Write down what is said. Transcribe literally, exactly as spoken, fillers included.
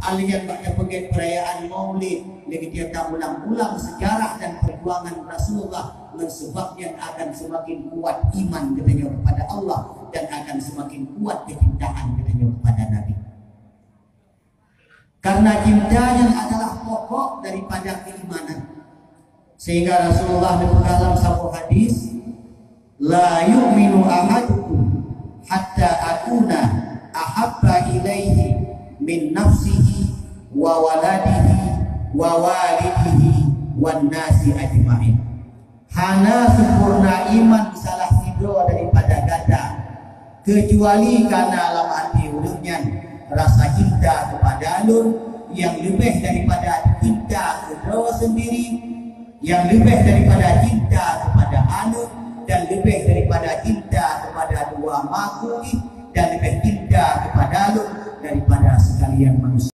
Alèh nyan bak tapeugèt peurayaan Maulid, lagèe dia ta ulang-ulang sejarah dan perjuangan Rasulullah, ngon seubab nyan akan seumaken kuat iman geutanyoe kepada Allah dan akan seumaken kuat keucintaan geutanyoe kepada Nabi. Karena cinta nyan adalah pokok daripada keimanan. Sehingga Rasulullah neupeugah lam saboh hadis, "La yu'minu ahadukum hatta akuna ahabba ilaihi min nafsihi wa waladihi wa walidihi wan nasi ajma'in." Hana sempurna iman salah sidroe daripada gata, keucuali kana lam até ureuëng nyan rasa cinta keupada lôn nyang leubeh daripada cinta keu droe sendiri, nyang leubeh daripada cinta keupada aneuk, dan leubeh daripada cinta keupada dua makhluk jih, dan leubeh cinta keupada lôn daripada seukalian manusia.